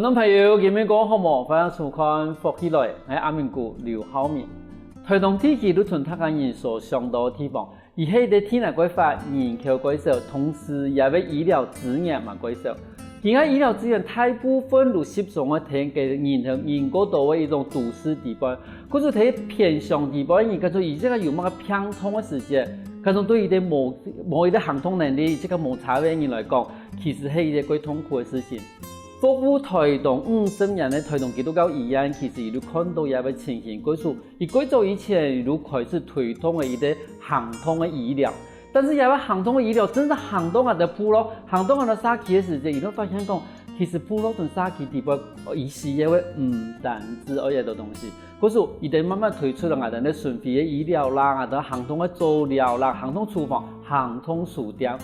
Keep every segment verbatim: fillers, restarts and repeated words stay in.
觀眾朋友，今晡日過好無？歡迎收看《福氣來》，𠊎係阿明哥劉浩明。臺東地區就像大家人所想到个地方，佢係一個地泥蓋闊、人口蓋少，同時佢个醫療資源嘛蓋少。佢个醫療資源大部分就集中在該人口人過多个一種都市地方，故所在偏鄉地方，人家就一下有麼个病痛个時節，假使對一個無無一個行動能力，一個無車位个人來講，其實係一個蓋痛苦个事情。 服務臺東五十年个臺東基督教醫院，其實佢就看到這個情形，故所佢蓋早以前佢就開始推動个一個行動个醫療。但是這個行動个醫療，真正行到𠊎兜部落，行到𠊎兜社區个時節，佢就發現講，其實部落同社區底背，佢需要个毋單止愛這兜東西，故所佢等慢慢推出了𠊎兜个巡迴个醫療啦，𠊎兜行動个早療啦，行動廚房，行動書店。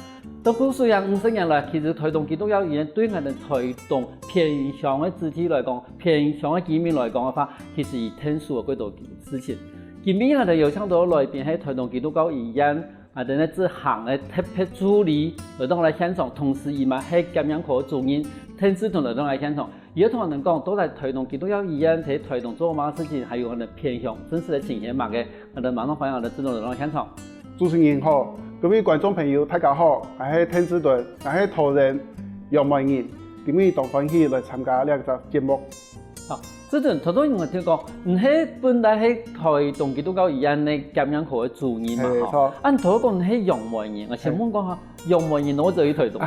到故所這五十年來，其實臺東基督教醫院對𠊎兜臺東偏鄉个子弟來講，偏鄉个居民來講个話，其實佢𢯭手个蓋多事情。今晡𠊎兜邀請到來賓係臺東基督教醫院，𠊎兜个執行个特別助理來到𠊎兜現場，同時佢嘛係檢驗科个主任，𢯭手同來到𠊎兜現場。 佢愛同𠊎兜講，到底臺東基督教醫院在臺東做麼个事情，還有𠊎兜偏鄉真實个情形麼个，𠊎兜馬上歡迎𠊎兜志東來到現場。主持人好，各位觀眾朋友，大家好，𠊎係𢯭手，𠊎係桃園楊梅人，今晡日當歡喜來參加這隻節目。好，志東，頭先𠊎聽講，你係本來係臺東基督教醫院个檢驗科个主任嘛，吼？係，著。啊，你頭先講你係楊梅人，𠊎先問講哈， 楊梅人哪會走去臺東？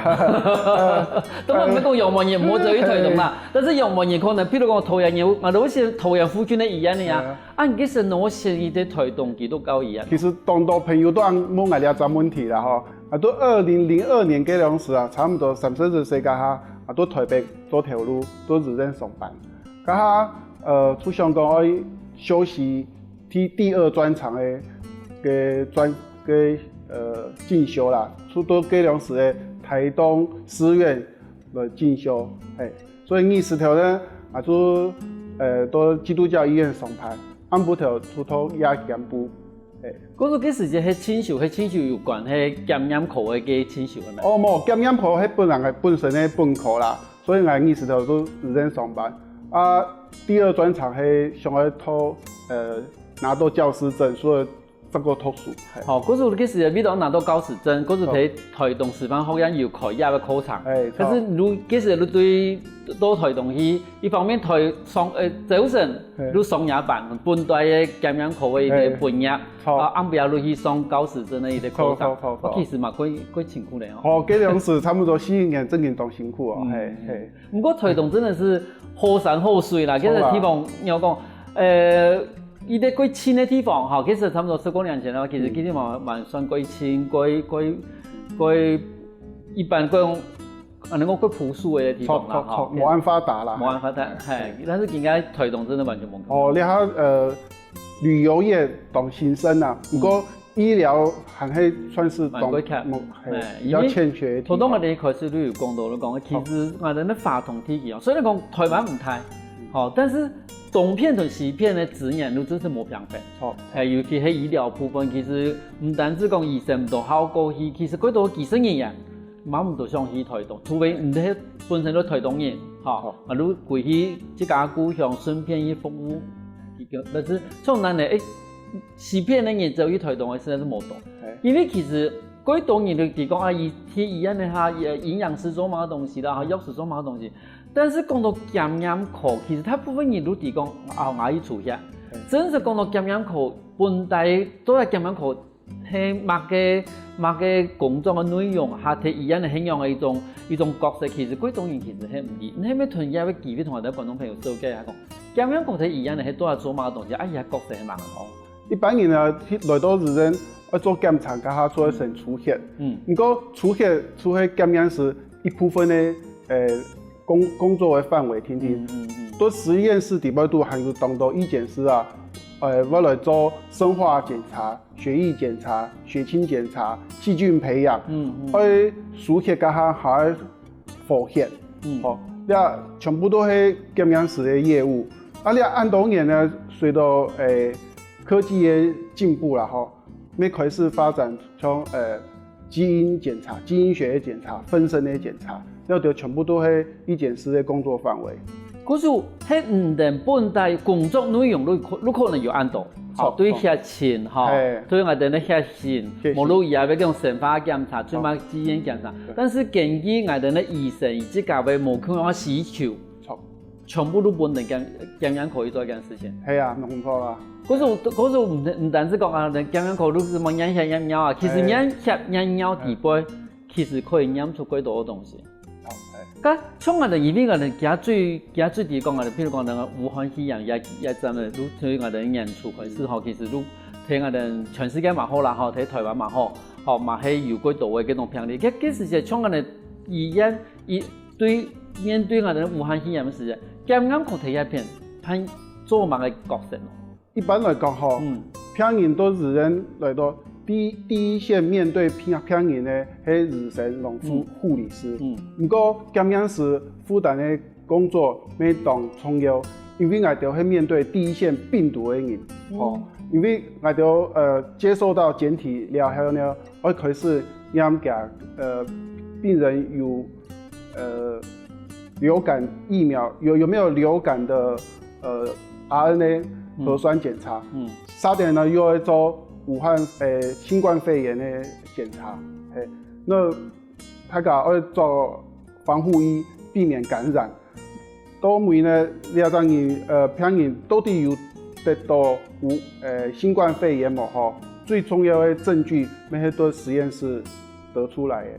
當然毋係講楊梅人毋好走去臺東啦，但是楊梅人可能，譬如講桃園人，𠊎兜會選桃園附近个醫院个啊。啊，你其實哪會選一個臺東基督教醫院？其實當多朋友都恁問𠊎這隻問題啦吼。啊，到二零零二年該量時啊，差毋多三十歲該下，啊，到臺北做頭路，到醫院上班。該下，呃，就想講愛休息，第第二專長个个專个呃進修啦，就到該量時个臺東師院來進修，嘿，所以日時頭呢，啊就呃到基督教醫院上班，暗晡頭就到夜間部，嘿。故所該時節係進修，係進修有關係檢驗科个該進修个咩？哦，無，檢驗科係本人个本身个本科啦，所以𠊎日時頭就醫院上班。啊，第二專長係想愛讀呃拿到教師證，所以再過讀書。嘿。好，故所該時節為了拿到教師證，故所在臺東師範學院有開業个課程。哎，可是你該時節你對到臺東去，一方面臺上呃朝晨你上夜班，本來个檢驗科个一個本業，啊暗晡夜你去上教師證个一個課程，著，著，著，著。其實嘛，蓋蓋辛苦个哦。哦，該量時差不多四年，正經當辛苦哦，嗯，嘿嘿。毋過臺東真的是好山好水啦，其實地方你要講，呃， 一個蓋清个地方，吼，其實差不多十過年前咯，其實其實嘛嘛算蓋清，蓋蓋蓋一般蓋，恁樣講蓋樸素个地方啦，吼，無恁發達啦，無恁發達，嘿，但是今下臺東真的完全無。哦，你看，呃，旅遊業當興盛啊，毋過醫療還係算是當，嘿，比較欠缺个地方。頭先𠊎兜一開始都有講到，就講其實𠊎兜个華東地區哦，雖然講臺灣毋大，吼，但是 東片同西片个資源就真係無平衡。著。嘿，尤其係醫療部分，其實毋單止講醫生毋多好過去，其實蓋多技術人員嘛毋多想去臺東，除非你係本身就臺東人，吼，啊就歸去自家故鄉順便去服務。但是像恁呢，誒，西片个人走去臺東个實在係無多。因為其實蓋多人都提講啊，醫醫院个哈，營養師做麼个東西啦，哈，藥師做麼个東西， 但是講到檢驗科，其實大部分人都知講，啊，𠊎愛出血。真實講到檢驗科，本來做來檢驗科係麼个麼个工作个內容，下在醫院个恁樣个一種一種角色，其實蓋多人其實係毋知。你係毋係趁這個機會同𠊎兜觀眾朋友紹介一下講，檢驗科在醫院个係做做麼个東西，啊，佢个角色係麼个哦？一般人啊，去來到醫院愛做檢查，該下就愛先抽血。嗯。毋過抽血就係檢驗師一部分个，呃， 工工作个範圍定定。在實驗室底背肚還有當多醫檢師啊，呃，會來做生化檢查、血液檢查、血清檢查、細菌培養，愛輸血該下還愛活血，吼，這全部都係檢驗師个業務。啊，這恁多年呢，隨著，誒，科技个進步啦，吼， 乜開始發展像，呃，基因檢查、基因學个檢查、分身个檢查，這兜全部都係醫檢師个工作範圍。故所，係你等本底工作內容都可，都可能有恁多，吼，著，對血清，吼，著。對𠊎等个血型，血型。無論也愛用生化檢查，做麼基因檢查，著。但是根據𠊎等个醫生，佢自家个無共樣个需求，著。全部都分等檢，檢驗科去做這件事情。係啊，無錯啊。故所，故所毋，毋單淨講啊，檢驗科都係麼驗血驗尿啊，其實，係。驗血驗尿底背，係。其實可以驗出幾多个東西。 哦，係。該像𠊎等，因為𠊎等佢最，佢最知講𠊎等，譬如講，該武漢肺炎這，這站个，對𠊎等年初開始吼，其實都在𠊎等全世界嘛好啦吼，在臺灣嘛好，吼，嘛係有幾多个這種病例。該，該時節像𠊎等醫院，醫，對，面對𠊎等武漢肺炎个時節，檢驗科在這片，佢做麼个角色呢？ 一般來講吼，嗯。病人到醫院來到第，第一線面對病，病人个係醫生同護，嗯。護理師。嗯。毋過檢驗師負擔个工作乜當重要，因為𠊎兜係面對第一線病毒个人，嗯。吼，因為𠊎兜，呃，接受到檢體了後呢，愛開始驗佢，呃，病人有，呃，流感疫苗，有，有沒有流感的，呃，R N A核酸檢查。嗯。嗯。續等呢，又愛做武漢，呃，新冠肺炎个檢查。嘿，該大家愛做防護衣，避免感染。 到尾呢，這隻人，呃，病人到底有得到武，呃，新冠肺炎無吼？最重要个證據，乜係對實驗室得出來个。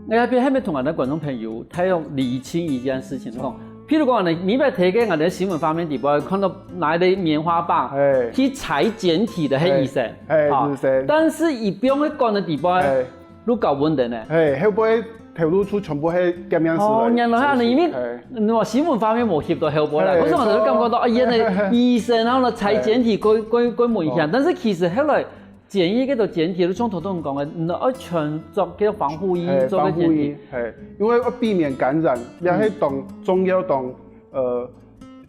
𠊎這片還愛同𠊎等觀眾朋友大約釐清一件事情，講，譬如講呢，每擺在該𠊎等新聞畫面底背看到拿一個棉花棒，哎。去採檢體个該醫生，哎，哎，啊，醫生。但是佢放个管个底背，哎。 都搞毋得呢。嘿，後背頭路就全部係檢驗師來哦，原來恁樣，因為，嘿。嗯，新聞畫面無翕到後背啦，嘿，可是𠊎就感覺到，哎呀，那醫生，然後呢，採檢體，嘿。過，過，過危險，哦。但是其實後來檢疫這個檢體，就像頭先講个，你愛穿著這個防護衣，嘿，做個檢體。防護衣，嘿，因為要避免感染，也係當重要，當，呃，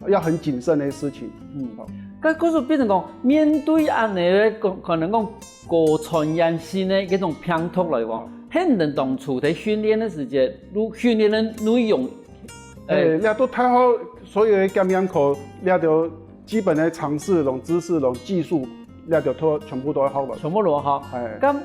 要很謹慎个事情。嗯。好。該故所變成講，面對恁樣个，可，可能講高傳染性个這種病毒來講，好。你等當初在訓練个時節，就訓練个內容，欸，欸，這都大學所有个檢驗科，這都基本个常識、攏知識、攏技術，這都，都全部都學了。全部都學。欸。該 係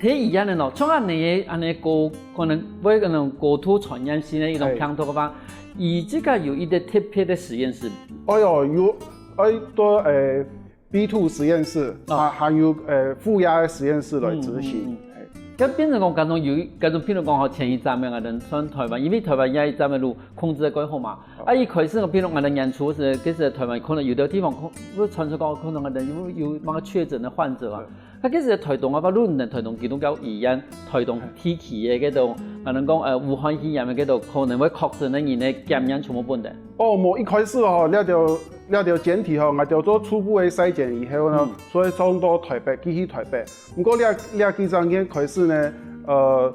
恁樣个咯，像恁樣个，恁樣高，可能會恁樣高度傳染性个一種病毒个話，嘿。佢這個有一個特別个實驗室。哎喲，有，愛到，欸，B two實驗室，哦。啊，還有，欸，負壓个實驗室來執行。嗯，嗯，嗯。嘿。該變成講，該種有，該種譬如講吼，前一站个，𠊎等算臺灣，因為臺灣這一站个路控制得較好嘛。哦。啊，一開始，譬如講，𠊎等年初時，其實臺灣可能有个地方可，會傳出講，可能𠊎等有，有麼个確診个患者啊。對。 該其實臺東个話，無論臺東基督教醫院、臺東地區个該種，可能講，呃，武漢肺炎个該種，可能會確診个人个檢驗全部分得。哦，無，一開始吼，這兜，這兜檢體吼，𠊎兜做初步个篩檢以後呢，嗯。所以送到臺北，寄去臺北。毋過這，這幾隻月開始呢，呃，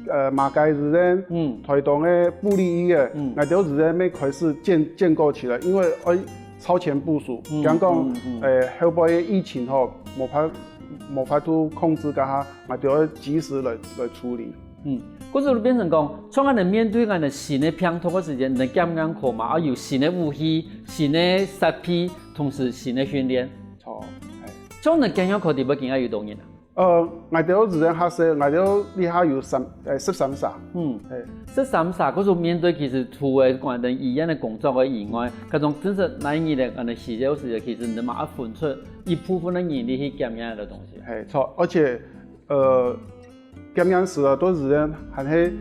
呃，馬偕醫院，嗯。臺東个部立醫院，嗯。𠊎兜醫院乜開始建，建構起來，因為愛超前部署，嗯，講講，嗯，嗯。欸，後背个疫情吼，無法，無法度控制該下，𠊎兜愛及時來，來處理。嗯，故所就變成講，像𠊎等面對𠊎等新个病毒个時節，𠊎等檢驗科嘛，愛有新个武器、新个設備，同時新个訓練。著，欸。像𠊎等檢驗科底背今下有多人啊？ 呃，𠊎兜醫院較細，𠊎兜這下有三，欸，十三儕。嗯。欸。十三儕，故所面對其實除了𠊎等醫院个工作个以外，該種真實哪一日个，𠊎等需要時，其實你嘛愛分出一部分个人力去檢驗个東西。嘿，著，而且，呃，檢驗室啊，都醫院還係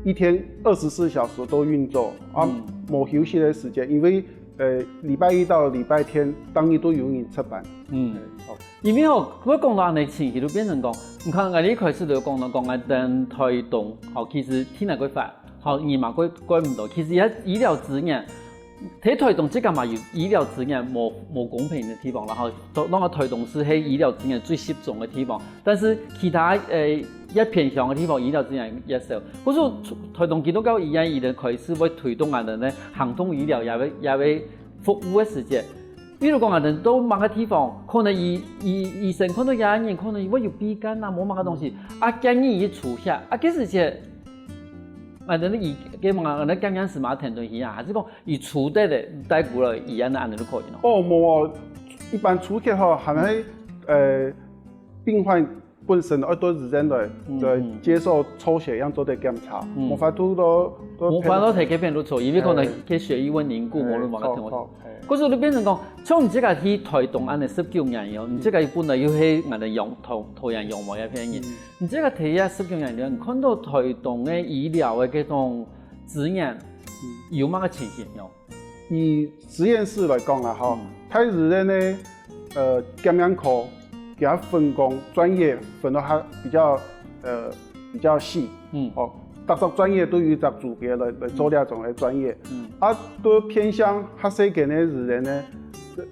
一天二十四小時都運作，啊，嗯。無休息个時間，因為，呃，禮拜一到禮拜天，當日都有人值班。嗯。嘿，著。 因為吼，會講到恁樣情形，就變成講，你看，𠊎一開始就講到講，𠊎等臺東，吼，其實天氣較熱，吼，人嘛較，較毋多。其實這醫療資源，在臺東這個嘛有醫療資源無，無公平个地方啦，吼，當然臺東市係醫療資源最集中个地方，但是其他，呃，一偏鄉个地方醫療資源也少。故所臺東基督教醫院佢等開始會推動恁樣个行動醫療，也會，也會服務个時節， 比如講啊，人到麼个地方，可能醫，醫，醫生看到這人，可能會有鼻乾啊，無麼个東西，啊，建議佢出血，啊，其實係，啊，該你个嘛，該檢驗師嘛，聽到去啊，還係講佢抽忒个，帶過來醫院啊，恁樣就可以咯？哦，無哦，一般抽血吼，還係，呃，病患本身愛到醫院來，嗯，來接受抽血，樣做得檢查，嗯，無法度都，都無法度提去別人做，因為可能，哎，佢血液會凝固，哎，無辦法，好，好，哎。可是就變成講，像你這個去台東恁樣十九年哦，你這個本來又係𠊎等陽，桃，桃園陽明這片人，嗯。你這個第一十九年了，你看到台東个醫療个這種資源，嗯，有麼个情形哦？ 以實驗室來講啦，吼，嗯。大醫院呢，呃，檢驗科，佢个分工專業分到較比較，呃，比較細。嗯。哦，逐隻專業都有一隻組別來，來做這種个專業。嗯。啊，都偏向較細間个醫院呢，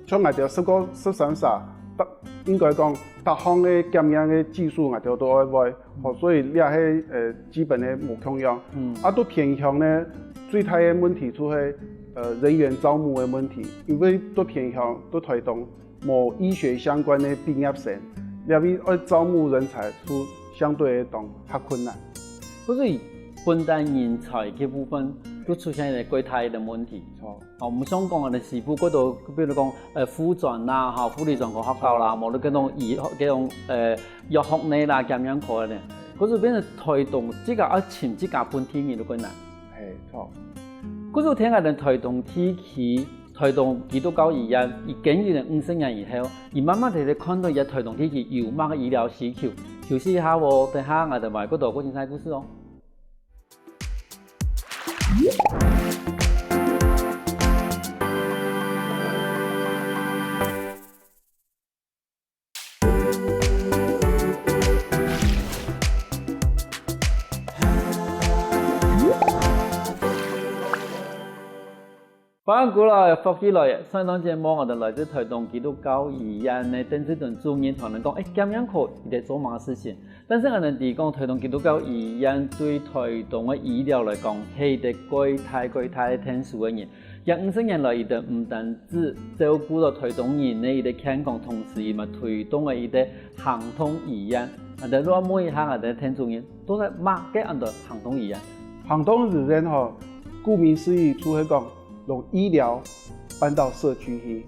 像𠊎兜十個、十三所，逐，應該講，逐項个檢驗个技術𠊎兜都愛會。 哦，所以這係，呃，基本个無共樣。嗯。啊，都偏鄉呢，最大个問題就係，呃，人員招募个問題，因為都偏鄉，都台東無醫學相關个畢業生，這位愛招募人才就相對來講較困難。所以本地人才个部分，就出現一個過大个問題。哦。 哦，毋想講𠊎等西部過多，比如講，呃，護專啦，吼，護理專科學校啦，哦。無就該種醫，該種，呃，藥學系啦，檢驗科个呢。可是變成台東自家愛尋自家本地人就困難。嘿，著。可是聽𠊎等台東地區，台東基督教醫院，佢經營了五十年以後，佢慢慢地看到這台東地區有麼个醫療需求。休息一下哦，等下𠊎等還過多過精彩故事哦。 歡迎過來，福氣來了。上一段節目，𠊎等來自台東基督教醫院个鄧志敦主任同𠊎等講，欸，檢驗科佢在做麼个事情。但是𠊎等知講，台東基督教醫院對台東个醫療來講，係一個蓋大蓋大个𢯭手个人。這五十年來，佢等毋單止照顧到台東人个一個健康，同時佢嘛推動了一個行動醫院。𠊎等來問一下𠊎等鄧主任，到底麼个安到行動醫院？行動醫院吼，顧名思義，就係講 將醫療搬到社區去。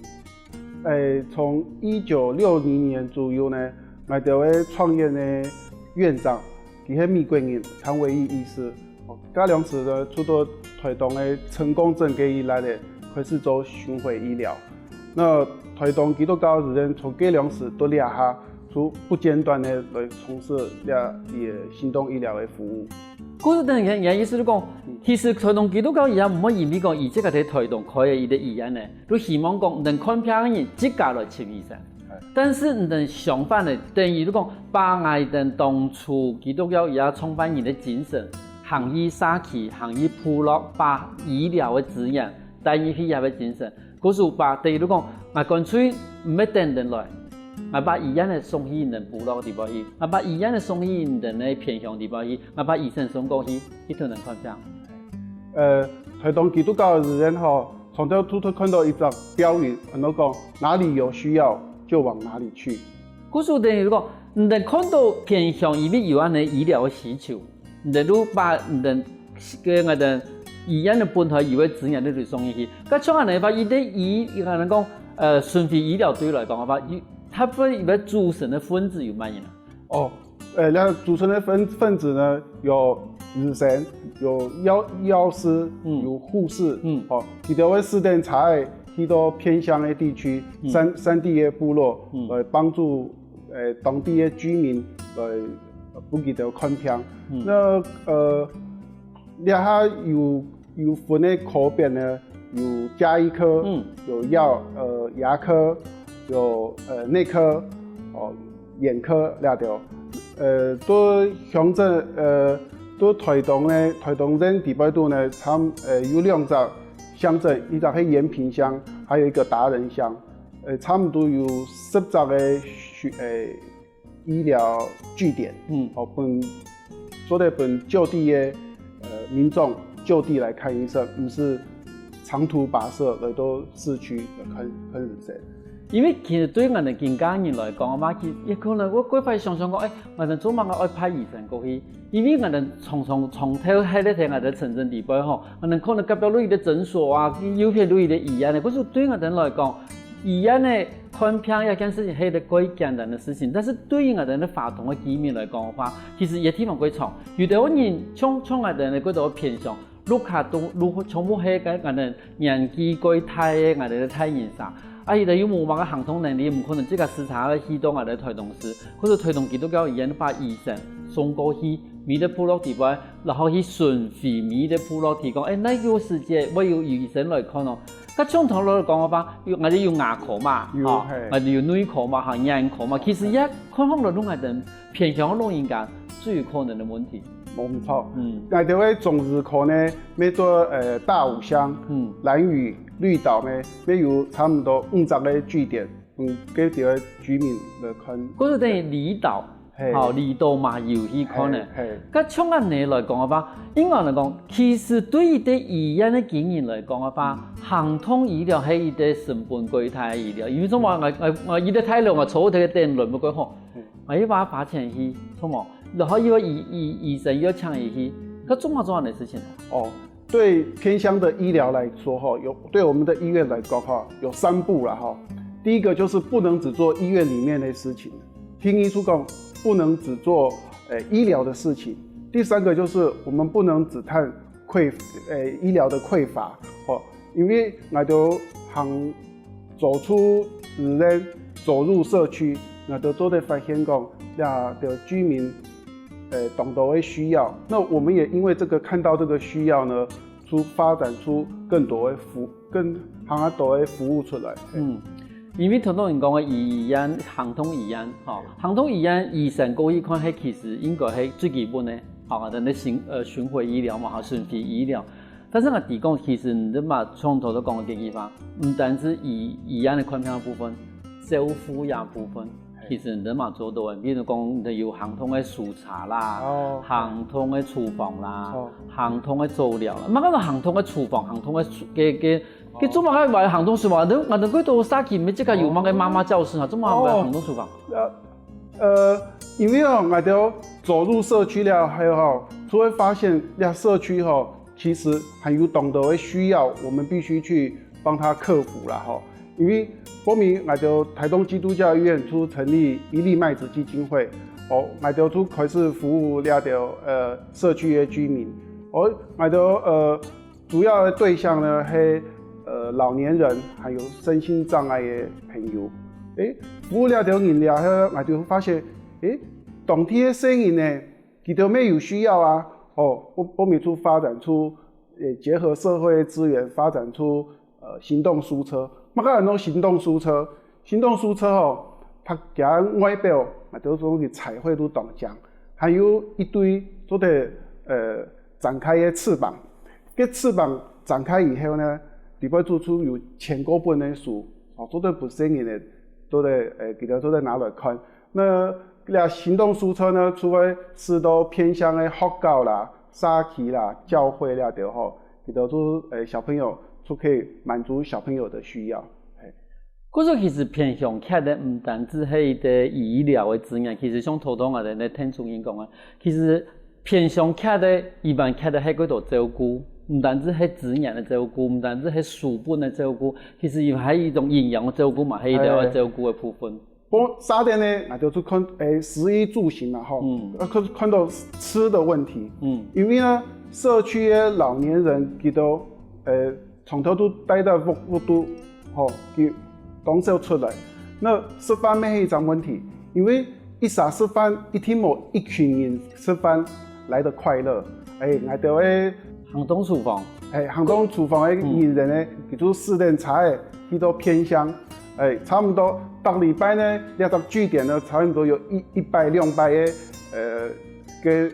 欸，從一九六零年左右呢，𠊎兜个創院个院長，佢係美國人，湯維義醫師。哦，該當時呢，就到台東个成功鎮該一帶呢，開始做巡迴醫療。那台東基督教醫院從該當時到這下，就不間斷个來從事這，這行動醫療个服務。故所等於，你个意思就講，嗯。其實台東基督教醫院毋會因為講佢自家在台東開个一個醫院呢，就希望講能看病个人自家來尋醫生。哎。但是你等相反呢，等於就講，把𠊎等當初基督教醫院創辦人个精神，行入社區，行入部落，把醫療个資源帶入去這个精神， 故所把，等於就講，𠊎乾脆毋愛等人來，𠊎把醫院仔送去你等部落个地方去，𠊎把醫院仔送去你等个偏鄉地方去，𠊎把醫生送過去，去同人看病。呃，台東基督教醫院吼，常常都，都看到一隻標語，安到講，哪裡有需要就往哪裡去。故所等於就講，你等看到偏鄉因為有恁樣醫療个需求， 你等就把你等个𠊎等醫院个本來有个資源就送入去。該像恁樣个話，佢等醫，𠊎等講，呃，巡迴醫療隊來講个話，佢，佢會，佢个組成个分子有麼人啊？哦，呃，該組成个分，分子呢，有醫生，有藥，藥師，嗯。有護士，嗯。哦，佢等會使等差去到偏鄉个地區，嗯。山，山地个部落，嗯。來幫助，呃，當地个居民來 分佢等看病。嗯。該，呃，這下有，有分个科別呢，有家醫科，嗯。有藥，呃，牙科，有，呃，內科，哦，眼科這兜。呃，在鄉鎮，呃，在台東呢，台東鎮地背肚呢，差，呃，有兩隻鄉鎮，一隻係延平鄉，還有一個達仁鄉。呃，差不多有十隻个區，呃， 醫療據點，嗯。哦，分，做得分就地个，呃，民眾就地來看醫生，毋使長途跋涉來到市區來看，看醫生。因為其實對𠊎等今下人來講嘛，其實也可能會過快想想講，哎，𠊎等做麼个愛派醫生過去？因為𠊎等常常長透歇在𠊎等城鎮裡背吼，𠊎等可能隔壁就有一個診所啊，右片就有一個醫院呢。可是對𠊎等來講，醫院呢看病這件事情係一個過簡單的事情，但是對於𠊎等个華東个居民來講个話，其實這地方過長。有兜人像像𠊎等呢，過到偏鄉， 屋下都都全部係該𠊎等年紀較大个𠊎等个大人儕。啊，佢等又無麼个行動能力，毋可能自家駛車去到𠊎等台東市，或者台東基督教醫院把醫生送過去，每個部落裡背，然後去巡迴每個部落，提供，哎，哪有時節會有醫生來看哦。該像頭來講个話，有，𠊎等有牙科嘛，有，吼，嘿。𠊎等有內科嘛，吼，眼科嘛，其實也看好了，攏𠊎等偏鄉老人家最有可能个問題。 無錯。嗯。𠊎兜个中兒科呢，乜在，呃，大武鄉、嗯。蘭嶼、綠島呢，乜有差毋多五十個據點，嗯，分這兜个居民來看。故所等於離島，嘿。吼，離島嘛有去看呢。嘿，嘿。該像恁呢來講个話，應該來講，其實對於這醫院个經營來講个話，嗯。行動醫療係一個成本較大个醫療，因為什麼？𠊎𠊎𠊎一個大樓𠊎坐一個電輪，不過吼，嗯。𠊎一百花錢去，什麼？ 然後又要醫醫醫生又要搶醫去，該做麼做恁个事情呢？哦，對偏鄉的醫療來說哈，有對我們的醫院來講哈，有三步啦哈。第一個就是不能只做醫院裡面的事情，第二就講不能只做呃醫療的事情。第三個就是我們不能只看匱呃醫療的匱乏，哦，因為𠊎兜行 走出自然，走入社區，𠊎兜做得發現講，這兜居民，呃，當多个需要。那我們也因為這個看到這個需要呢，出發展出更多的服，更還較多的服務出來。嗯，因為頭先人講个醫院，行動醫院，吼，行動醫院醫生過去看，係其實應該係最基本个，吼，等於巡呃巡迴醫療嘛，吼，巡迴醫療。 但是𠊎提供，其實你這馬從頭到講个這句話，毋單止醫醫院个看病个部分，照護个部分，其實你這馬做到个，比如講你有行動个搜查啦，哦。行動个廚房啦，哦。行動个早療啦，麼个行動个廚房，行動个个个个做麼个話行動廚房，你你過到社區，你自家有麼个媽媽教室啊，做麼个行動廚房？呃呃，因為哦，𠊎兜走入社區了後吼，就會發現這社區吼， 其實還有當多个需要，我們必須去幫他克服啦吼。因為後面𠊎兜臺東基督教醫院就成立一粒麥子基金會，哦，𠊎兜就開始服務這兜呃社區个居民。哦，𠊎兜呃主要个對象呢係呃老年人，還有身心障礙个朋友。誒，服務這兜人了後，𠊎兜發現，誒，當地个細人呢， 佢兜乜有需要啊。哦，後面就發展出，呃，結合社會資源，發展出，呃，行動書車。麼个安到行動書車？行動書車吼，佢个外表，啊，就係講佢彩繪都當靚，還有一堆做得，呃，展開个翅膀。該翅膀展開以後呢，裡背就就有千過本个書，哦，做得分細人仔，做得，呃，佢兜做得拿來看。 那這行動書車呢，除了駛到偏鄉个學校啦、社區啦、教會這兜吼，佢兜就，呃，小朋友就可以滿足小朋友的需要。嘿。故所其實偏鄉缺个毋單止係一個醫療个資源，其實像頭先𠊎兜个聽眾人講个，其實偏鄉缺个，一般缺个係過多照顧，毋單止係資源个照顧，毋單止係書本个照顧，其實佢還有一種營養个照顧嘛，係一個要照顧个部分。 不過，沙點呢，𠊎兜就看，誒，食衣住行嘛，吼，嗯。呃，看，看到吃的問題。嗯。因為呢，社區个老年人佢兜，呃，從頭都待在屋，屋肚，吼，佢當少出來。那食飯乜係一隻問題，因為一儕食飯，一定無一群人食飯來得快樂。誒，𠊎兜个行動廚房。誒，行動廚房个人員呢，嗯。佢就駛等車仔去到偏鄉， 哎，差不多逐禮拜呢，這隻據點呢，差不多有一，一擺、兩擺个，呃，个，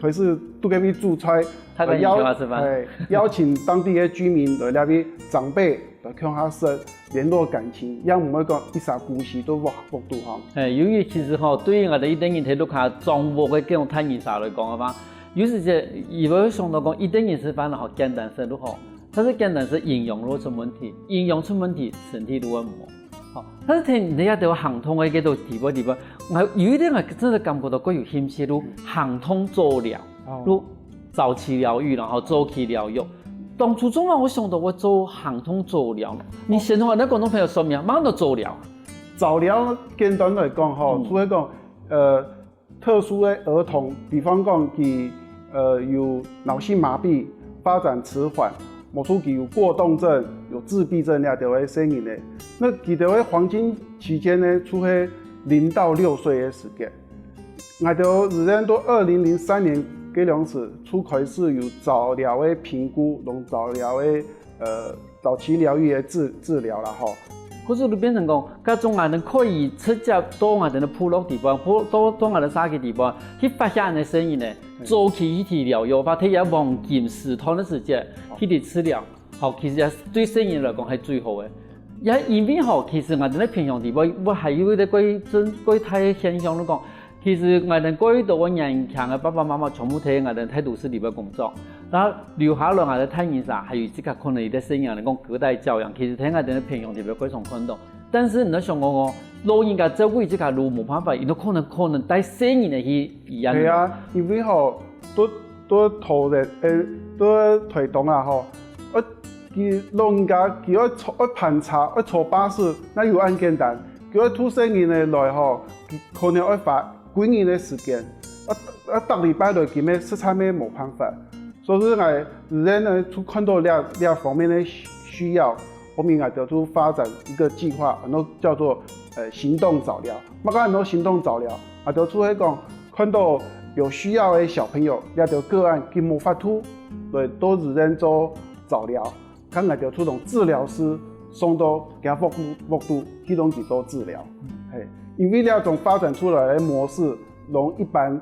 開始都該位煮菜，大家一起來吃飯。呃，邀，哎，邀請當地个居民來這位，長輩來共下食，聯絡感情，也毋會講一儕孤栖都屋，屋肚吼。哎，由於其實吼，對於𠊎兜一般人在屋下掌握个這種大人儕來講个話，有時節，佢會想到講，一般人食飯吼，簡單食就好，但是簡單食營養就出問題，營養出問題，身體就會毋好。好，但是聽你這兜行動个這兜地方地方，𠊎有一點𠊎真的感覺到較有興趣，就行動早療，哦就早期療癒，然後早期療癒。當初做麼个會想到愛做行動早療呢？你先同𠊎等觀眾朋友說明，麼个早療？早療簡單來講吼，嗯除了講呃特殊的兒童，比方講佢呃有腦性麻痺、發展遲緩，無就佢有過動症、有自閉症這兜个細人呢，那佢兜个黃金期間呢，就係零到六歲个時間。𠊎兜以前到二零零三年該量時，就開始有早療个評估，同早療个呃早期療癒个治治療啦吼。可是就變成講，該種𠊎等可以直接到𠊎等个部落地方，部到到𠊎等社區地方，去發現个細人呢，早期去治療，又發現這黃金時段个時間，去治療，好，其實也對細人來講係最好个。也因為吼，其實𠊎等个偏鄉地方，我還有一個過真過大个現象，就講，其實𠊎等過多个年輕个爸爸媽媽全部在𠊎等大都市裡背工作，然後留下來𠊎等大人啥，還有自家可能一個細人來講隔代教養，其實在𠊎等个偏鄉地方非常看到。但是你要想講哦，老人家照顧自家路無辦法，佢都可能可能帶細人个去醫院。係啊，因為吼，都都頭人，誒，都推動啊吼，呃，佢老人家佢愛坐愛盤車，愛坐巴士，哪有恁簡單？佢愛渡細人个來吼，佢可能愛花幾日个時間，啊啊，逐禮拜來佢乜實在乜無辦法。所以講，人呢就看到這這方面个需需要，後面𠊎兜就發展一個計劃，然後叫做呃行動早療。麼个安到行動早療？𠊎兜就係講，看到有需要个小朋友，這兜個案佢無法度來到醫院做早療，該𠊎兜就同治療師送到厥屋屋肚去同佢做治療。嘿，因為這種發展出來个模式，同一般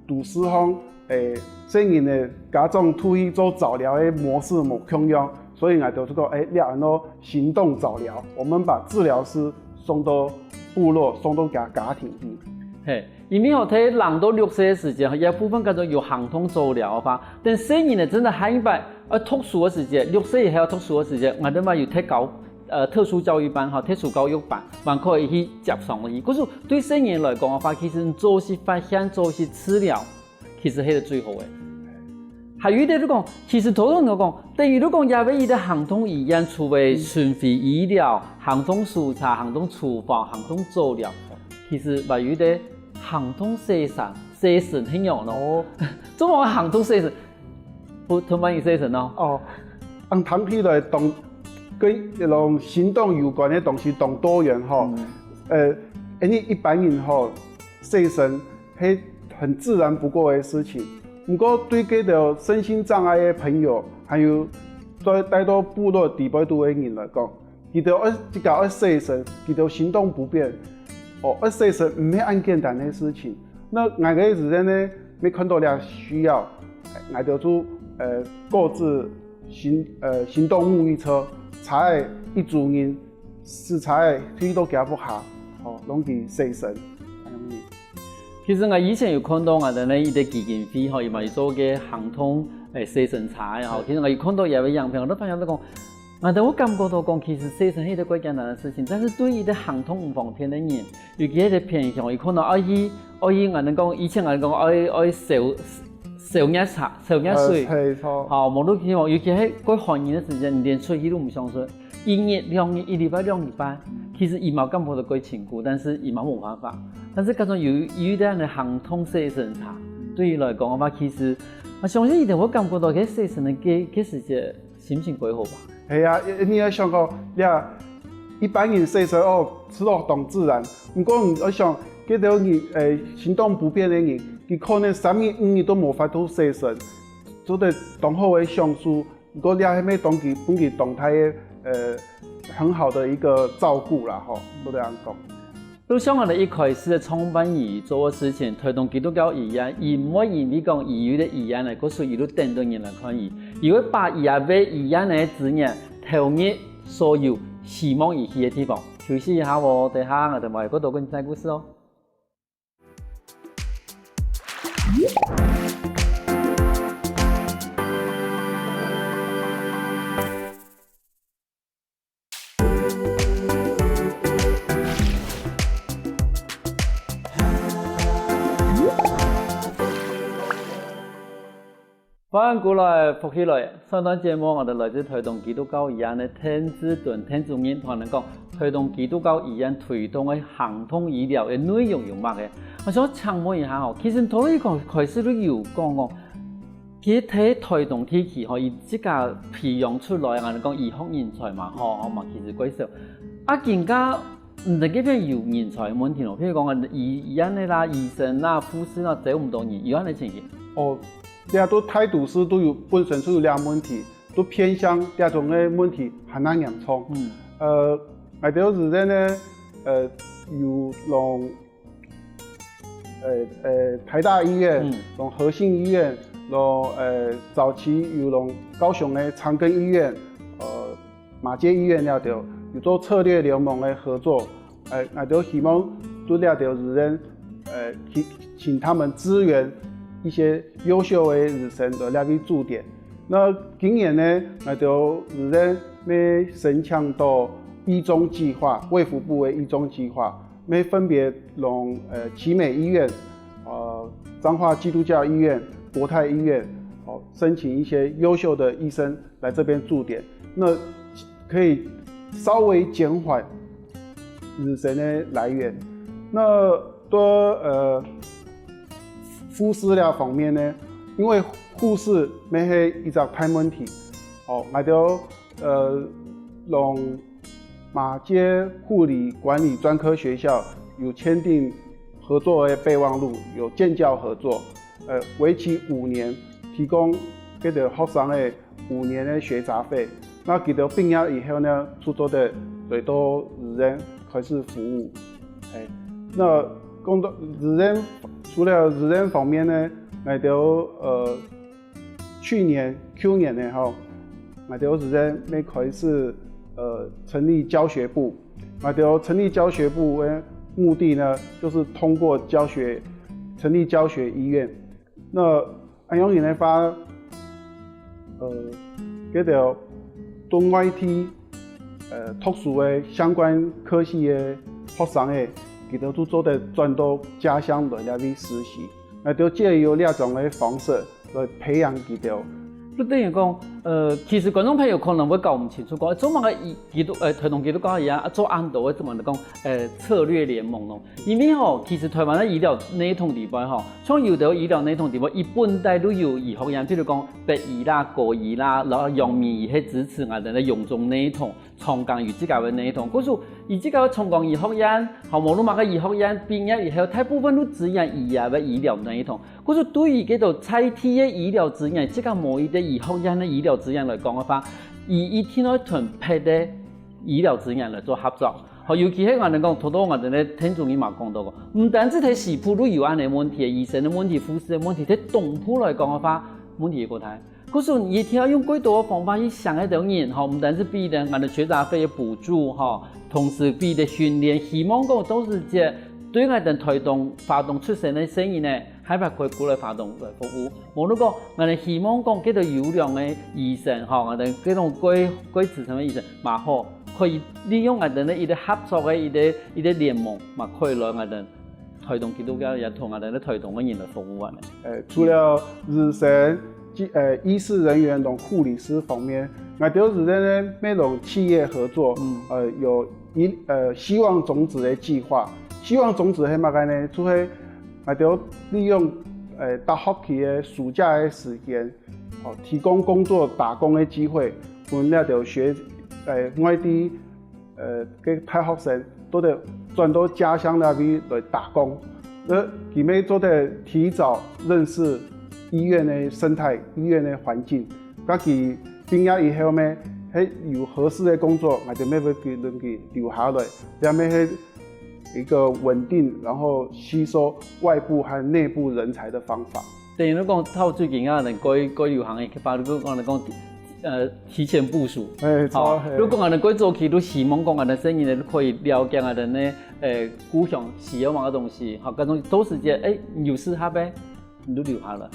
都市項誒細人个家長出去做早療个模式無共樣，所以𠊎兜就講，誒，這安到行動早療，我們把治療師送到部落，送到厥家庭去。嘿，因為吼，在零到六歲个時間，吼，一部分叫做有行動早療个話，等細人呢，真的下一擺愛讀書个時間，六歲以後愛讀書个時間，𠊎兜嘛有特教，呃，特殊教育班，吼，特殊教育班，還可以去接上去。故所對細人來講个話，其實早些發現，早些治療，其實係最好个。還有一點就講，其實頭先我講，等於就講，也有一個行動醫院，除了巡迴醫療、行動搜查、行動廚房、行動早療，其實還有一個行動洗身，洗身係仰咯。哦做麼个行動洗身？不，同埋你洗身哦。哦，恁聽起來當跟這種行動有關个東西當多元吼。呃，因為一般人吼，洗身係很自然不過个事情。毋過對這兜身心障礙个朋友，還有在帶到部落底背肚个人來講，佢兜愛自家愛洗身，佢兜行動不便，哦，愛洗身毋係恁簡單个事情。那𠊎个醫生呢，乜看到這需要，𠊎兜就呃購置行呃行動沐浴車，載一組人，駛載去到厥屋下，哦，同佢洗身，恁樣。其實𠊎以前有看到𠊎等呢一個基金會吼，佢嘛有做个行動誒洗身車个吼。其實𠊎有看到有个影片，𠊎都發現到講，𠊎都有感覺到講，其實洗身係一個蓋艱難个事情，但是對於一個行動毋方便个人，尤其係一個偏鄉，佢可能愛去愛去，𠊎等講以前𠊎等講愛愛燒燒熱茶、燒熱水。呃，係，錯。好，無論去哦，尤其係過寒人个時間，你連出去都毋想出。一日、兩日、一禮拜、兩禮拜，其實佢嘛感覺到過辛苦，但是佢嘛無辦法。但是假如有有一個恁樣个行動洗身車，對佢來講个話，其實我相信一定會感覺到該洗身个該該時節心情過好吧。係啊，你愛想講，呀，一般人洗身哦，係咯當自然。毋過你愛想，這兜人誒行動不便个人，佢可能三日五日都無法度洗身，做得當好个享受。毋過這係乜當佢分佢當大个呃很好的一個照顧啦，吼，做得恁樣講。就像𠊎等一開始个創辦人做个事情，推動基督教醫院，佢毋會因為講佢有个醫院个故所，佢就等到人來看佢，佢會把佢个醫院个資源投入所有希望佢去个地方。休息一下哦，等下𠊎等還有更多精彩故事哦。歡迎過來，福氣來！上段節目，𠊎兜來自臺東基督教醫院个鄧志敦鄧主任同𠊎兜講，臺東基督教醫院推動个行動醫療个內容有麼个？𠊎想請問一下吼，其實頭先開，開始都有講哦，其實在臺東地區吼，佢自家培養出來，𠊎兜講醫學人才嘛，吼，吼嘛，其實較少。啊，更加 你兜該片有人才問題咯，譬如講，醫，醫院个啦、醫生啦、護士啦，招毋到人，有恁个情形？哦，這都大都市都有，本身就有這問題，都偏鄉這種个問題還較嚴重。嗯。呃，𠊎兜醫院呢，呃，有摎，呃，呃，台大醫院，嗯。摎和信醫院，摎，呃，早期有摎高雄个長庚醫院，呃， 馬偕醫院這兜，有做策略聯盟个合作。呃，𠊎兜希望對這兜醫院，呃，去請他們支援一些優秀个醫生來這位駐點。那今年呢，𠊎兜醫院也申請到醫中計畫，衛福部个醫中計畫，也分別摎，呃，奇美醫院、呃，彰化基督教醫院、國泰醫院，哦，申請一些優秀的醫生 來這邊駐點，那可以稍微減緩醫生个來源。那對，呃，護士這方面呢，因為護士也係一隻大問題，哦，𠊎兜，呃，摎馬偕護理管理專科學校有簽訂合作个備忘錄，有建教合作，呃，為期五年，提供這兜學生个 五年个學雜費。那佢兜畢業以後呢，就做得來到醫院開始服務。哎，那講到醫院，除了醫院方面呢，𠊎兜，呃，去年、舊年呢，吼，𠊎兜醫院也開始，呃，成立教學部。𠊎兜成立教學部个目的呢，就是通過教學，成立教學醫院。 那恁樣个話，呃，這兜對外地，呃，讀書个相關科系个學生仔，佢兜就做得轉到家鄉來這位實習。𠊎兜藉由這種个方式來培養佢兜。就等於講，呃，其實觀眾朋友可能會搞毋清楚，講，欸，做麼个醫，基督，呃，臺東基督教醫院啊，做恁多个，做麼个講，呃，策略聯盟咯？ 因為吼，其實臺灣个醫療系統裡背吼，像有兜醫療系統裡背，佢本底就有醫學院，譬如講北醫啦、高醫啦，然後陽明醫係支持𠊎兜个榮總系統、長庚有自家个系統。故所，佢自家个長庚醫學院，吼，無論麼个醫學院畢業以後，大部分都支援佢个醫療系統。故所對於這兜在地个醫療資源，自家無一個醫學院个醫療資源來講个話，佢一定愛同別个 醫療資源來做合作。好，尤其係𠊎兜講，頭頭𠊎兜个聽眾佢嘛講到過，毋單止在西部都有恁樣問題，醫生个問題、護士个問題，在東部來講个話，問題也過大。故所一定愛用較多个方法去想該兜人，吼，毋單止比个𠊎兜學雜費个補助，吼，同時比个訓練，希望講到時節對𠊎兜臺東、花東出生个細人呢， 還會過來花東來服務。無論講，𠊎兜希望講，這兜優良个醫生，吼，𠊎兜這種較、較資深个醫生，嘛好，可以利用𠊎兜个一個合作个一個、一個聯盟，嘛可以來𠊎兜臺東基督教醫院同𠊎兜个臺東个人來服務恁樣。呃，除了醫生、技、呃，醫事人員同護理師方面，𠊎兜醫院呢，也同企業合作，嗯。呃，有 一，呃，希望種子个計畫。希望種子係麼个呢？就係𠊎兜利用，呃，逐學期个暑假个時間，哦，提供工作打工个機會，分這兜學，呃，外地，呃，个大學生做得轉到家鄉該位來打工。呃，佢兜做得提早認識醫院个生態、醫院个環境。該佢畢業以後呢，係有合適个工作，𠊎兜也會分佢留下來。 這也係一個穩定，然後吸收外部和內部人才的方法。等於講，到最近啊，人較、較流行个，比如講，講，呃，提前部署。欸，好，著，嘿。如果𠊎兜較早期，就希望講𠊎兜細人仔可以了解𠊎兜呢，呃，故鄉需要麼个東西，好，該種到時節，欸，有適合个， 你就留下來。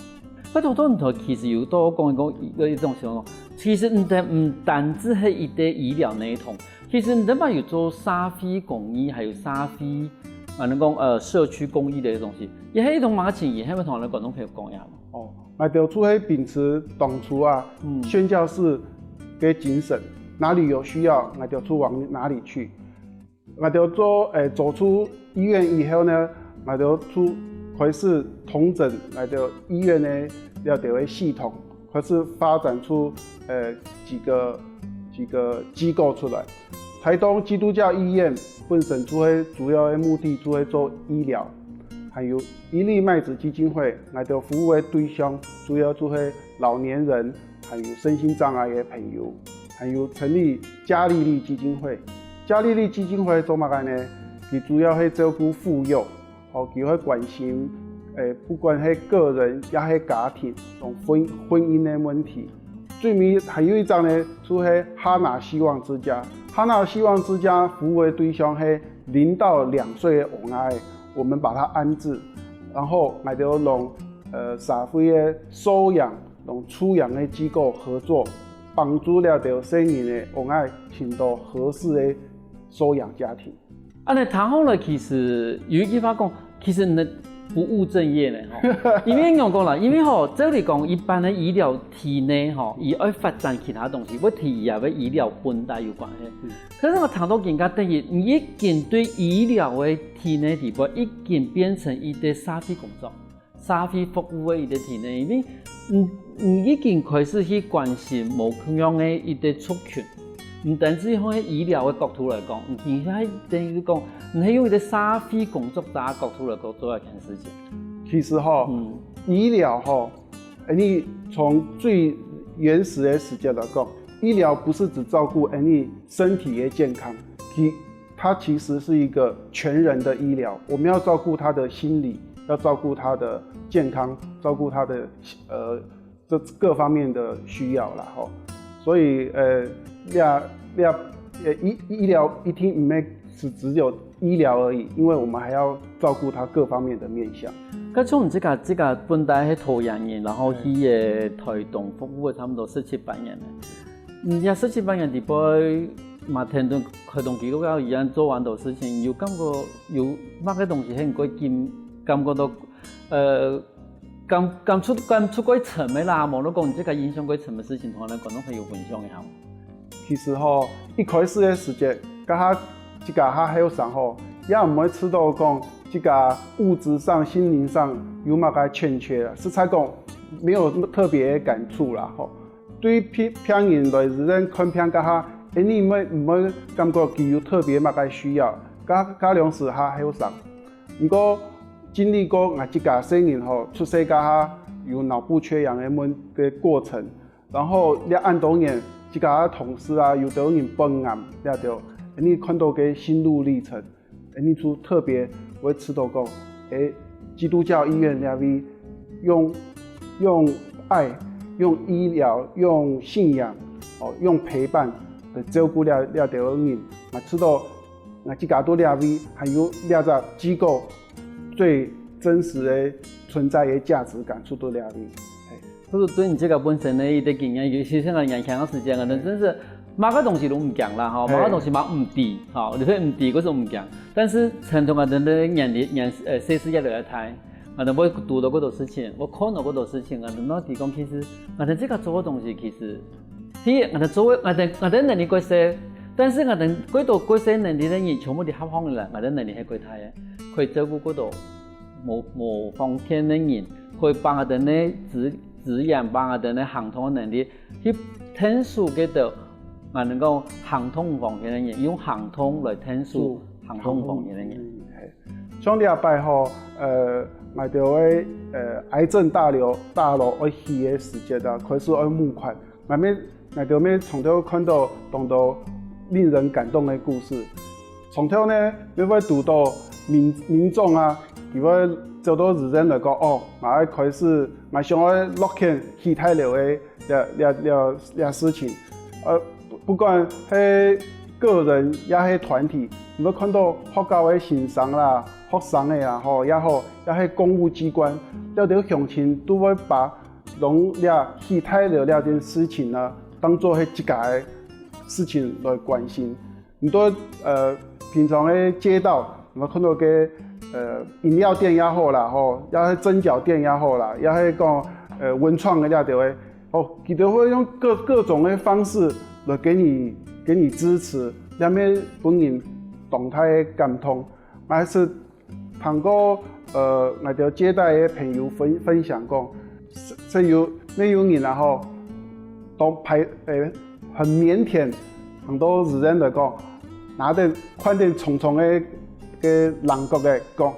該頭頭你頭其實有都講一講一個一種情況，其實你兜毋單止係一個醫療系統，其實你兜嘛有做社會公益，還有社會，啊，能講呃社區公益个東西，也係一種麼个情形，係毋係同𠊎兜觀眾朋友講一下嘛？哦， ，𠊎兜就係秉持當初啊，嗯宣教士个精神，哪裡有需要，𠊎兜就往哪裡去。𠊎兜做，誒，走出醫院以後呢，𠊎兜就開始統整𠊎兜醫院个這兜个系統，開始發展出，呃，幾個幾個機構出來。台東基督教醫院本身就係主要个目的就係做醫療，還有一粒麥子基金會，𠊎兜服務个對象主要就係老年人，還有身心障礙个朋友，還有成立加利利基金會。加利利基金會做麼个呢？佢主要係照顧婦幼，哦，佢會關心，誒，不管係個人也係家庭，同婚婚姻个問題。最尾還有一隻呢，就係哈拿希望之家。哈拿希望之家服務个對象係零到兩歲个嬰兒，我們把他安置，然後𠊎兜用，呃，社會个收養、用出養个機構合作，幫助這兜細人个嬰兒尋到合適个收養家庭。恁呢聽下來，其實有一句話講，其實你不務正業呢，吼。因為仰講啦，因為吼，照理講，一般个醫療體系吼，佢愛發展其他東西，會提佢个醫療本底有關係。嗯可是𠊎聽到更加得意，你已經對醫療个體系底背已經變成一個社會工作、社會服務个一個體系，因為你你已經開始去關心無共樣个一個族群。 毋單止用醫療个角度來講，毋單係等於講，你係用一個社會工作者个角度來講做一件事情。其實吼，嗯醫療吼，你從最原始个時節來講，醫療不是只照顧你身體个健康，其它其實是一個全人的醫療。我們要照顧他的心理，要照顧他的健康，照顧他的呃这各方面的需要啦吼。所以呃，這這呃醫醫療一定毋係是只有醫療而已，因為我們還要照顧他各方面的面向。該從你這個這個本底係桃園人，然後去个台東服務个差不多十七八年了。嗯，也十七八年底背，嘛聽到開動記錄到一樣做完多事情，有感覺有麼个東西很過緊，感覺到呃感感觸感觸過深个啦，無論講你這個印象過深个事情，同𠊎等觀眾朋友分享一下。其實吼，一開始个時節，該下自家較後生吼，也毋會知道講自家物質上、心靈上有麼个欠缺啦。實在講，沒有特別的感觸啦吼。對病病人來醫院看病該下，誒，你毋會毋會感覺佢有特別麼个需要，該該量時較後生。毋過經歷過𠊎自家細人吼，出世該下有腦部缺氧个問个過程， 然後這恁多年，自家个同事啊，有兜人患癌，這兜，你看到个心路歷程，你就特別會知道講，誒，基督教醫院這位用用愛、用醫療、用信仰、哦，用陪伴來照顧這這兜人，啊，知道𠊎自家在這位，還有這隻機構最真實个存在个價值感受到這位。嘿。就是對你這個本身个一個經驗，尤其像𠊎年輕个時間，可能真是麼个東西都毋驚啦，吼，嘿。麼个東西嘛毋知，吼，你會毋知，可是毋驚。但是像同𠊎等个年齡年呃歲數越來越大，𠊎等會讀到過多事情，會看到過多事情，𠊎等到底講其實𠊎等自家做个東西其實，第一，𠊎等做个𠊎等𠊎等能力過細，但是𠊎等過多過細能力个人全部都合放來，𠊎等能力係過大个，可以照顧過多 無無方便个人，可以幫𠊎等个資資源，幫𠊎等个行動个能力，去𢯭手該兜，𠊎等講行動毋方便个人，用行動來𢯭手行動毋方便个人。嘿。像這擺吼，呃，𠊎兜个呃癌症大樓大樓愛起个時節啊，開始愛募款，𠊎乜𠊎兜乜從頭看到當多令人感動个故事。 從頭呢，你會堵到民民眾啊，佢會走到醫院來講，哦，𠊎愛開始，𠊎想愛落錢起大樓个這這這這事情。呃，不管係個人也係團體，你會看到學校个先生啦、學生个啊，吼也好，也係公務機關，這兜鄉親都會把用這起大樓這件事情呢，當做係自家个事情來關心。 你到呃平常个街道，你看到个呃飲料店也好啦，吼，也係蒸餃店也好啦，也係講呃，文創个這兜个，哦，佢兜會用各，各種个方式來給你，給你支持，這乜分人當大个感動。還係聽過，呃，𠊎兜接待个朋友分，分享講，係，係有，乜有人啊吼，當排，呃，很靦腆，很多人來講，拿等，擐等重重个，个零角个講，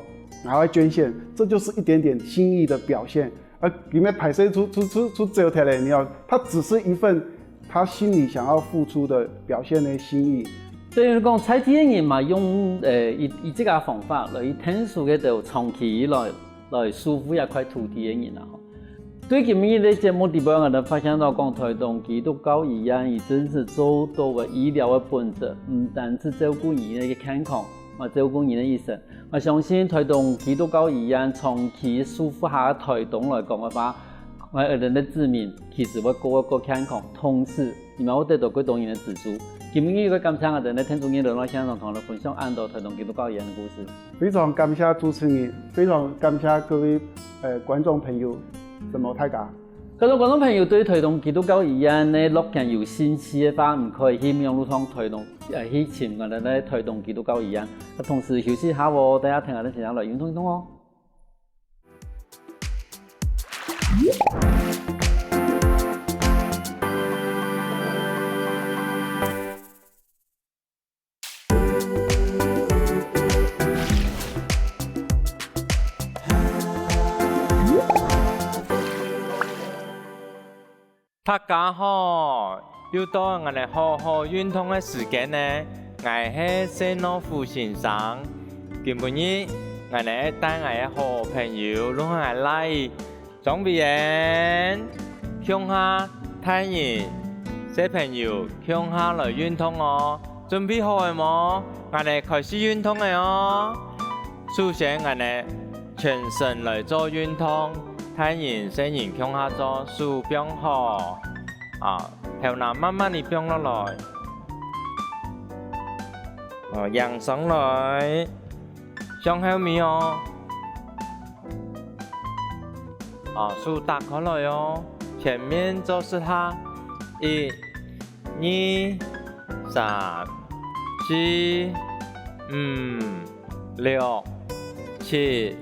拿來捐獻，這就是一點點心意的表現。 啊，佢乜歹勢就，就，就，就走忒咧，你知道，它只是一份他心裡想要付出的表現的心意。等於講，在地个人嘛，用，呃，一，一這个方法來去𢯭手該兜長期以來來守護這塊土地个人啊，吼。對今日个節目裡背，𠊎兜發現到講，台東基督教醫院佢真實做到个醫療个本質，毋單淨照顧人个健康，嘛照顧人个一生。 𠊎相信台東基督教醫院長期守護下台東來講个話，𠊎等个子民其實會過，會過健康，同時，佢乜會得到更多人个資助。今日个感謝𠊎等个聽眾朋友來現場同𠊎分享恁多台東基督教醫院个故事。非常感謝主持人，非常感謝各位，呃，觀眾朋友，承蒙大家。 各位觀眾朋友，對台東基督教醫院个落間有興趣个話，毋可以去網路上台東，呃，去尋𠊎等个台東基督教醫院。啊，同時休息下哦，等下聽𠊎等先生來運動運動哦。大家好，又到𠊎等好好運動个時間呢。𠊎係謝諾夫先生。今晡日，𠊎等愛帶𠊎个好朋友，攏係𠊎倈仔 張偉恩，共下大人、小朋友共下來運動哦。準備好了無？𠊎等開始運動了哦。首先，𠊎等全身來做運動，大人、細人共下做，手放好，啊，頭那慢慢地放落來，哦，仰上來，向後面哦。 哦，手打開來哦，前面做十下，一、二、三、四、五、六、七、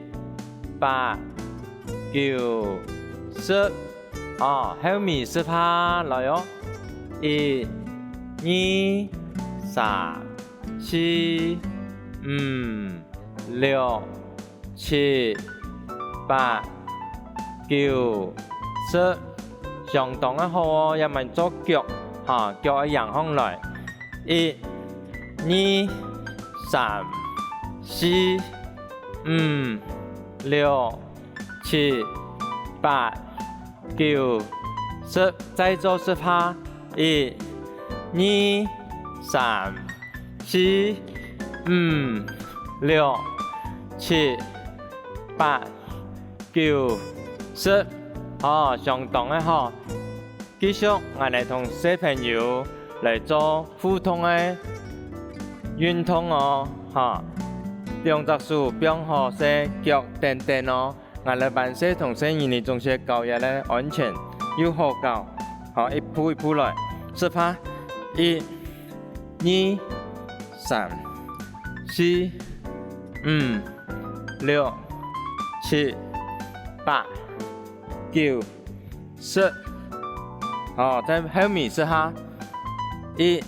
八、九、十。哦，後面十下，來哦，一、二、三、四、五、六、 七、八、九、十，相當个好哦，也慢做腳，哈，腳愛仰䟘來。一、二、三、四、五、六、七、八、九、十，再做十下。一、二、三、四、五、六、七、八、九、十。哦，相當个好。繼續，𠊎等同小朋友來做互動个運動哦，哈。兩隻手放好勢，腳跈等哦。 𠊎來慢勢同細人仔總係教佢等安全又好搞。好，一步一步來，十下，一、二、三、四、五、六、七、八、九、十。好，再後面十下，一、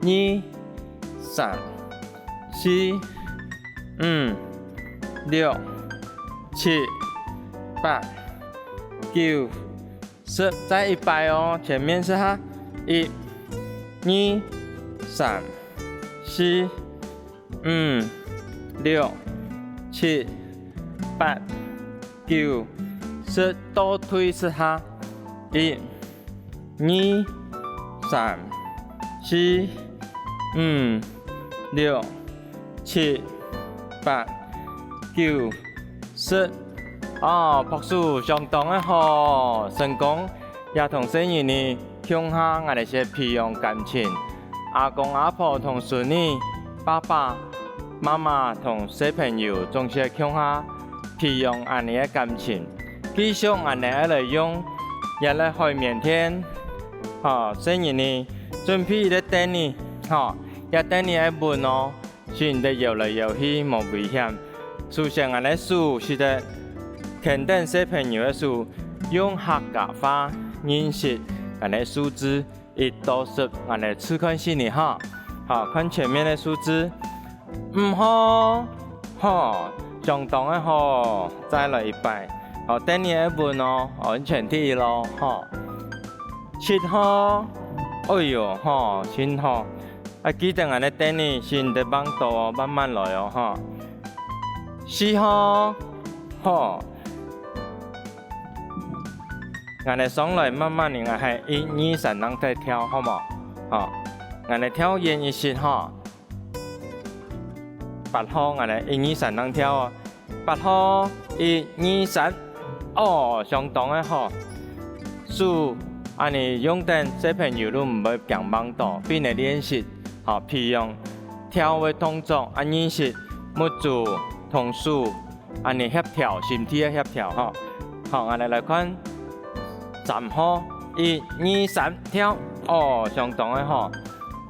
二、三、四、五、六、七、八、九、十，再一擺哦，前面十下，一、二、三、四、五、六、七、八、九、十，倒退十下，一、 二、三、四、五、六、七、八、九、十。哦，拍手相當个好，成功！也同細人仔共下，𠊎等先培養感情。阿公阿婆同孫仔，爸爸媽媽同小朋友總係共下培養恁呢个感情。繼續恁呢愛來用這个海綿墊，吼，細人仔準備一个凳仔，吼，這凳仔愛穩哦，使得搖來搖去無危險。首先，𠊎个手使得牽等細朋友个手，用客家話認識𠊎个數字， 一到十，𠊎來試看細人仔哈。好，看前面个數字，五號，好，相當个好，再來一擺。好，凳仔愛穩哦，安全第一咯，吼。七號，哎喲，吼，真好。啊，記得𠊎个凳仔先得放倒哦，慢慢來哦，吼。四號，好。 𠊎兜上來慢慢仔，𠊎係一二三恁樣跳，好無？吼，𠊎兜跳遠一息吼。八號，𠊎兜一二三恁樣跳哦。八號，一二三，哦，相當个好。手恁呢用等，小朋友都毋會驚吂到，分佢練習，吼，培養跳个動作，啊，認識目珠同手 恁呢協調，身體个協調吼。好，𠊎兜來看三號，一二三，跳！哦，相當个好。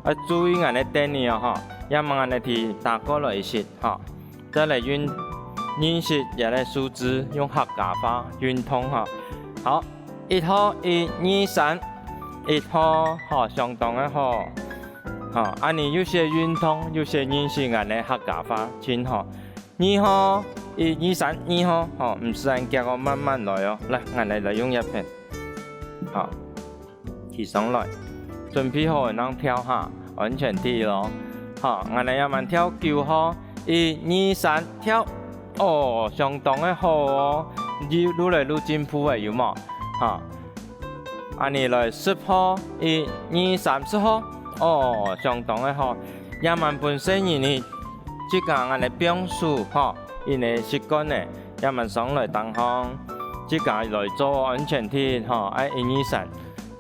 愛注意𠊎兜个凳仔哦吼，也毋好恁呢地打過來一息吼。再來運，認識這个數字，用客家話運動吼。好，一號，一二三，一號，好，相當个好。好，恁呢又係運動，又係認識𠊎兜个客家話，真好。 二號，一二三，二號，吼，毋使恁遽哦，慢慢來哦。來，𠊎兜來用這片，好，企上來，準備好恁樣跳哈，安全第一咯。好，𠊎兜這滿跳九號，一二三，跳！哦，相當个好哦，愈，愈來愈進步了，有無？哈， 恁呢來十號，一二三，十號，哦，相當个好。這滿分細人仔自家恁呢放手吼，因為習慣了，這滿上來當項，自家來做安全第一吼，愛一二三，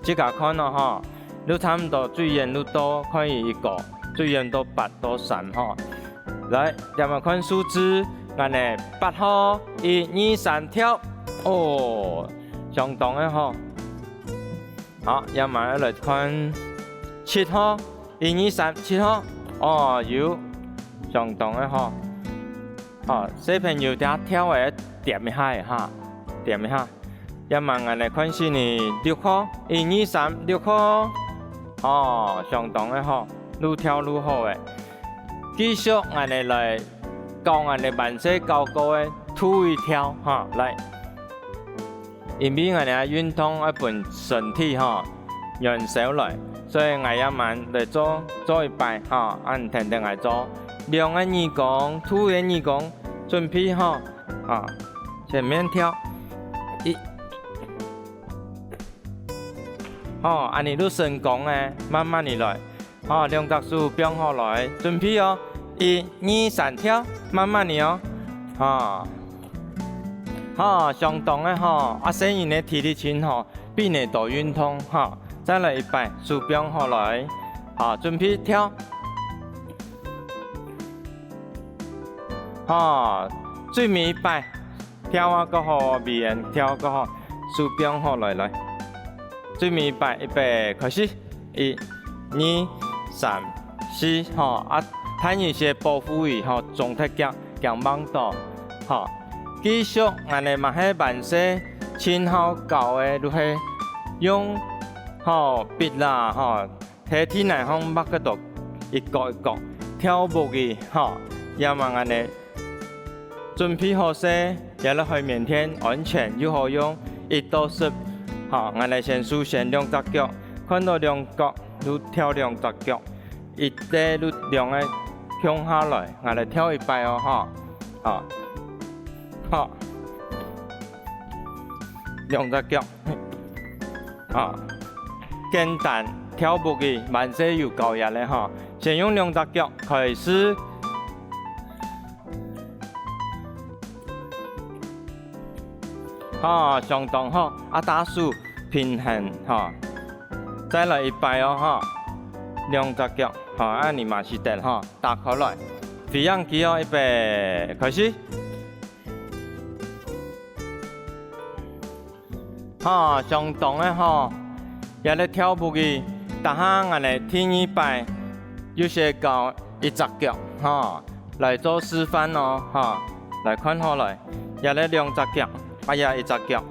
自家看哦吼，就差毋多最遠就到，看佢一個，最遠到八到三吼。來，這滿看數字，恁呢八號，一二三，跳，哦，相當个好。 好，這滿來看七號，一二三，七號。哦，有，相當个好。好，小朋友在跳个點一下哈，點一下。這滿𠊎來看細人仔六號，一二三，六號。哦，相當个好，愈跳愈好了。繼續𠊎來教𠊎兜還細教過个兔仔跳哈，來。 因為𠊎兜運動愛分身體吼，燃燒來，所以𠊎這滿來做，做一擺吼，恁等等𠊎做。兩个耳公，兔个耳公，準備吼，啊，前面跳，一，吼，恁呢就成功了，慢慢仔來。 吼，兩隻手放好來，準備哦，一、二、三，跳，慢慢仔哦。吼，吼，相當个吼，啊，細人个體力真好，比你多運動吼。再來一擺，手放好來，好，準備跳。吼，最尾一擺， 跳啊，過好，尾仔跳過好，手放好來來。最尾一擺，預備，開始！一、二、三、四，吼，啊，趁有兜保護佢，吼，總忒遽，驚吂到，吼。繼續，恁呢嘛係還細，盡好搞个，就係用，吼，筆啦，吼， 在地泥項畫个到一角一角，跳舞个，吼，也嘛恁呢。準備好勢，這个海綿墊安全又好用，一到十，吼，𠊎兜先首先兩隻腳，看到兩角就跳兩隻腳，一對就兩个共下來，𠊎兜跳一擺哦，吼，好，好，兩隻腳。 啊，簡單，跳舞个，還細有教育个吼。先用兩隻腳開始。吼，相當好，啊，大手平衡，吼。再來一擺哦，吼。兩隻腳，吼，恁呢嘛係得，吼，打開來。飛行機哦，預備，開始。吼，相當个吼，這个跳步機，等下𠊎等第二擺又係教一隻腳，吼，來做示範哦，吼，來看好來，這个兩隻腳，啊這一隻腳，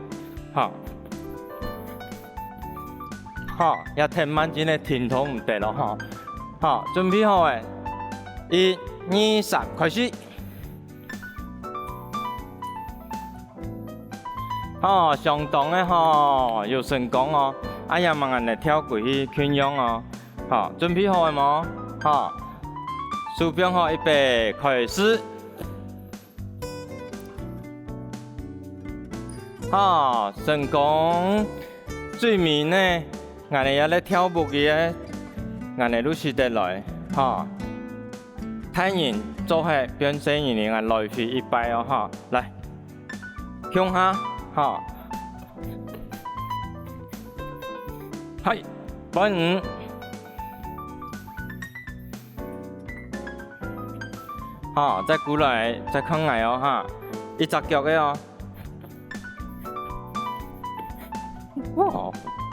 吼。 好，這忒慢真个停動毋得咯吼。好，準備好咧，一、二、三，開始。好，相當个吼，有成功哦。啊這慢慢仔跳過去共樣哦。好，準備好咧無？好，手放好，預備，開始。 好，成功！最尾呢，𠊎等這个跳步機个，𠊎等就使得來，吼。大人做忒，變細人仔來回一擺哦，吼。來，共下，吼。嘿，換你。 好，再過來，再看𠊎哦，哈，一隻腳个哦。哇，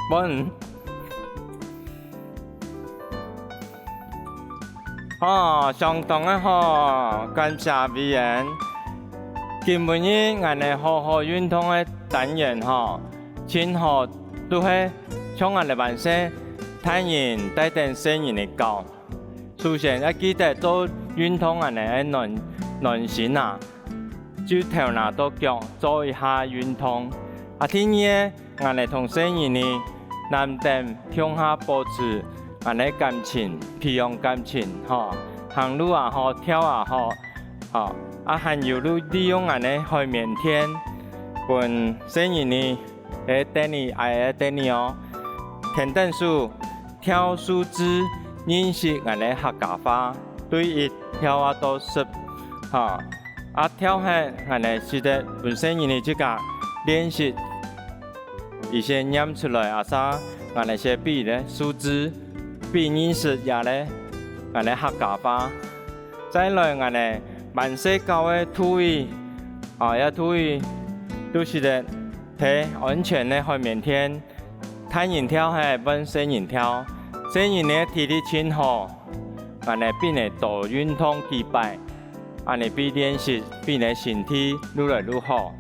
換。哦，相當个好，感謝委員。今晡日𠊎等好好運動个單元吼，盡好都係像𠊎等還細，大人帶等細人仔搞。 首先愛記得做運動恁仔个暖，暖身啊，就頭那到腳做一下運動。啊，第二个，𠊎等同細人仔難得共下保持恁仔感情，培養感情，吼，行路也好，跳也好，吼，啊，還有就利用恁仔海綿墊，分細人仔 个等你，愛个等你哦。牽等手，跳數字，認識𠊎等客家話，對一跳啊到十，哈。啊，跳忒，𠊎等使得分細人仔自家練習，佢先唸出來，啊，儕𠊎等先比个數字，比認識這个𠊎等客家話。 再來𠊎等還細教个肚圍，啊，這肚圍就使得在安全个海綿墊，大人跳忒換細人跳，細人仔體力盡好，𠊎等比佢多運動幾擺，恁仔比練習，比佢身體愈來愈好。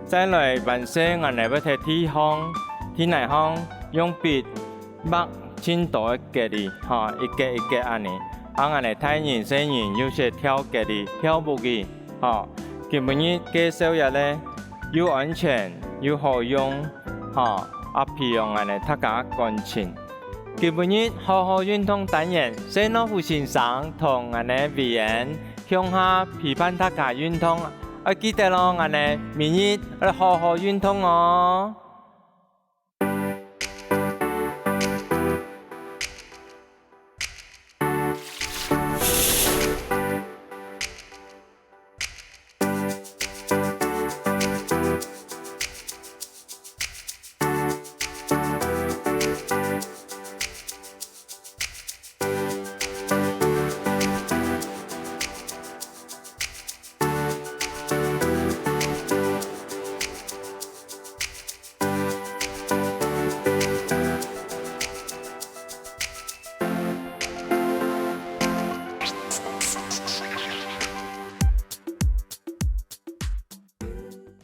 再來還細𠊎等會在地項，地泥項用筆畫盡多个格仔，吼，一格一格恁仔。啊𠊎等大人細人又識跳格仔，跳舞仔，吼。今晡日介紹這个又安全又好用，吼，啊培養𠊎等大家感情。 今晡日好好運動單元，謝諾虎先生同𠊎等委員共下陪伴大家運動，愛記得哦，𠊎等每日愛好好運動哦。